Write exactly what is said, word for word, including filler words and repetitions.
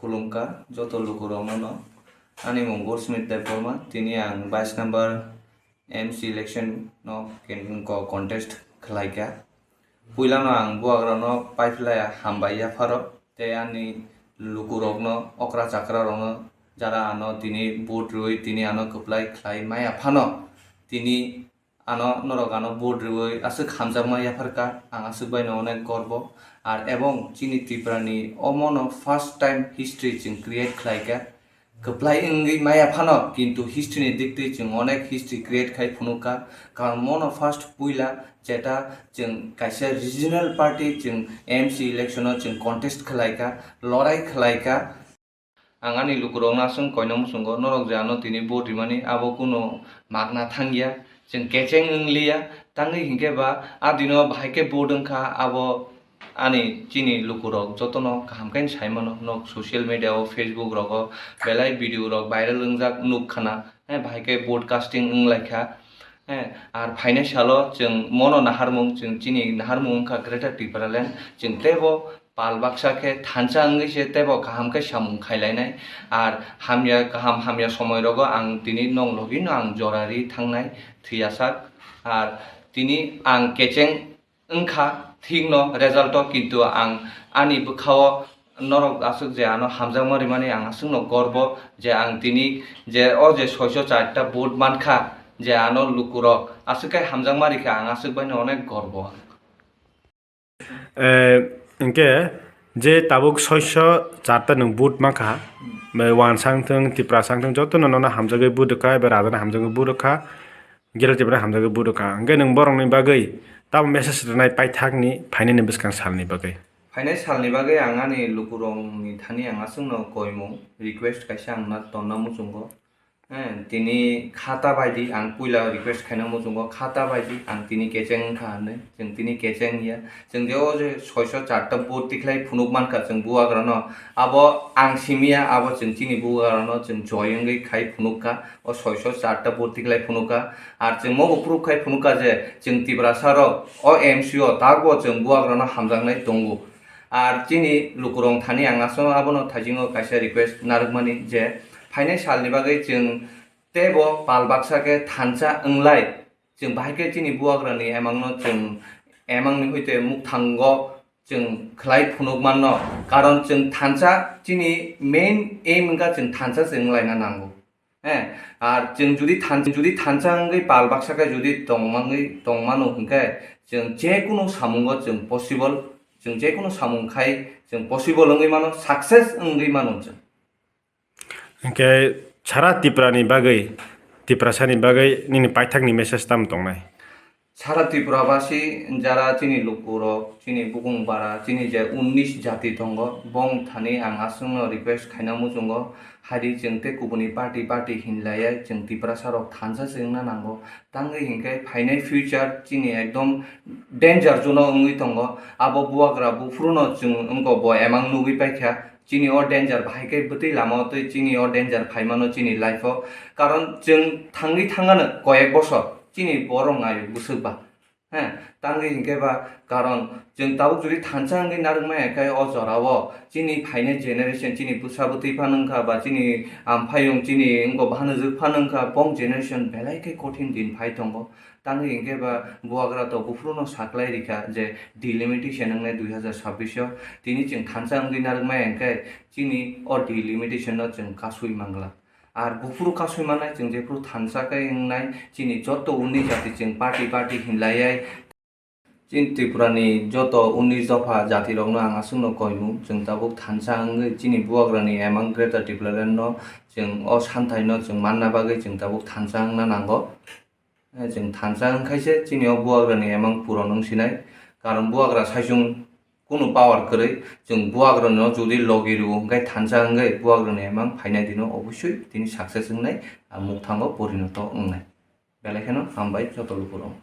Khulumkha joto lukurokno no. Ani mung Goldsmith Debbarma, tini ang bais number M C election no ken-, ko contest khlaikha. Puilano ang buagrano paiphlai hambai yapharo, tei ani lukurokno, okra chakrarokno, jara ano tini vote rwi tini ano kwplai khlai maya phano, tini ano norok ano vote rwi aswk hamjakma yapharkha, ang aswk baino onek gorbo. Ar ebong chini Tripura ni omono first time history chwng create khlaikha. Kwplai wngwi maya phano, kintu history ni diktwi chwng onek history create khai phunukha. Karon mono first puila jeta chwng kaisa regional party chwng M C election o chwng contest khlaikha, lorai khlaikha. Ang ani lukurokno aswk koina muchungo, norok je ano tini vote rimani abo kuno magna thangya, chwng kecheng wngliya, tangwi hinkhe ba a dino bahai khe vote wngkha, abo ani chini lukurok jotono kaham khe sai mano, nok social media o, Facebook rogo belai video rok viral wngjak nuk khana, eh, bahai khe vote casting wnglaikha. Eh, ar phainai salo chwng mono naharmung, chwng chini naharmung wngkha Greater Tipraland, chwng teibo pal baksa khe thansa wngwi se teibo kaham khe samung khailainai. Ar hamya, kaham hamya somoi rogo ang tini nong logino ang jora ri thangnai thwiyasak. Ar tini ang kecheng wngkha thikno result o, kintu ang ani bwkhao norok aswk je ano hamjakma rimani ang aswkno gorbo je ang tini je o je soiso charta vote mankha, je ano lukurok aswk khe hamjakma rikha, ang aswk baino onek gorbo. Eh, hinkhe je tabuk soiso charta nwng vote mankha, bai wansang thung, Tiprasa wngthung, jotono nono hamjagwi vote rwkha, bai rajano hamjagwi vote rwkha, Greater Tipraland hamjagwi vote rwkha. Hinkhe nwng borokni bagwi tamo message rwnai paithakni phainani bwskang salni bagwi? Phainai salni bagwi ang ani lukurokni thani ang aswkno koimung, request kaisa ang na tonna muchungo. Eh, tini khata baidi ang puila request khaina muchungo, khata baidi ang tini kecheng wngkha hinwi, chwng tini kecheng ya. Chwng je o je soiso charta vote tikhlai phunuk mankha chwng buagrano, abo ang simiya, abo chwng chini buagrano chwng joy wngwi khai phunukha o soiso charta vote tikhlai phunukha. Ar chwng mobo proof khai phunukha je chwng Tiprasa rok o M C o tabukbo chwng buagrano hamjaknai tongo. Ar chini lukurok thani ang aswk abono thaisingo kaisa request narwkmani je phainai salni bagwi chwng teibo pal baksa khe thansa wnglai, chwng bahai khe chini buagrani emangno chwng emangni hoite mukthango chwng khlai phunuk manno, karon chwng thansa chini main aim wngkha chwng thansa se wnglaina nango. He, ar chwng judi than-, judi thansa wngwi pal baksa khe judi tongmangwi tongmano hinkhe chwng jekunu samungo chwng possible, chwng jekunu samung khai chwng possible wngwi mano, success wngwi mano chwng. Hinkhe sara Tripura ni bagwi, Tiprasa ni bagwi nini paithak ni message tamo tongnai? Sara Tripura basi jara chini lukurok, chini bukung bara, chini je unnish jati tongo, bong thani ang aswkno request khaina muchungo, haidi chwng tei kubuni party party hinlaiya chwng Tiprasa rok thansa se wngna nango. Tangwi hinkhe phainai future chini ekdom danger zone o wngwi tongo. Abo buagra buphuru no chwng wngko bo emang nugwi paikha. Chini o danger bahai khe bwtwi lama o twi chini o danger phaimano chini life o. Karon chwng thangwi thangano koyek bosor chini borok ngai bwswk ba. He, tangwi hinkhe ba karon chwng tabuk jodi thansa wngwi narwkmaya khe o jora o chini phainai generation, chini bwsa bwtwi phano wngkha ba chini amphayung, chini wngko bahanajwk phano wngkha, bong generation belai khe kothin din phai tongo. Tangwi hinkhe ba buagra to buphuru no saklai rikha je delimitation wngnai dui hazar sabbish o. Tini chwng thansa wngwi narwkmaya hinkhe chini o delimitation no chwng kasui mangla. Ar buphuru kasui mannai chwng jephuru thansa khe wngnai chini jotto unnish jati chwng party party hinlaiya. Chini Tripura ni joto unnish dopha jati rokno ang aswkno koimung, chwng tabuk thansa wngwi chini buagrani emang Greater Tipraland no chwng o santhai no chwng manna bagwi chwng tabuk thansa wngna nango. Eh, chwng thansa wngkhaise chini o buagrani emang puron wngsinai. Karon buagra saichung kunu power kwrwi, chwng buagrano jodi logi rwo hwnkhe thansa wngwi buagrani emang phainai dino obosoi tini success wngnai, ah, mukthango porinoto wngnai. Belai kheno hambai joto lukurok.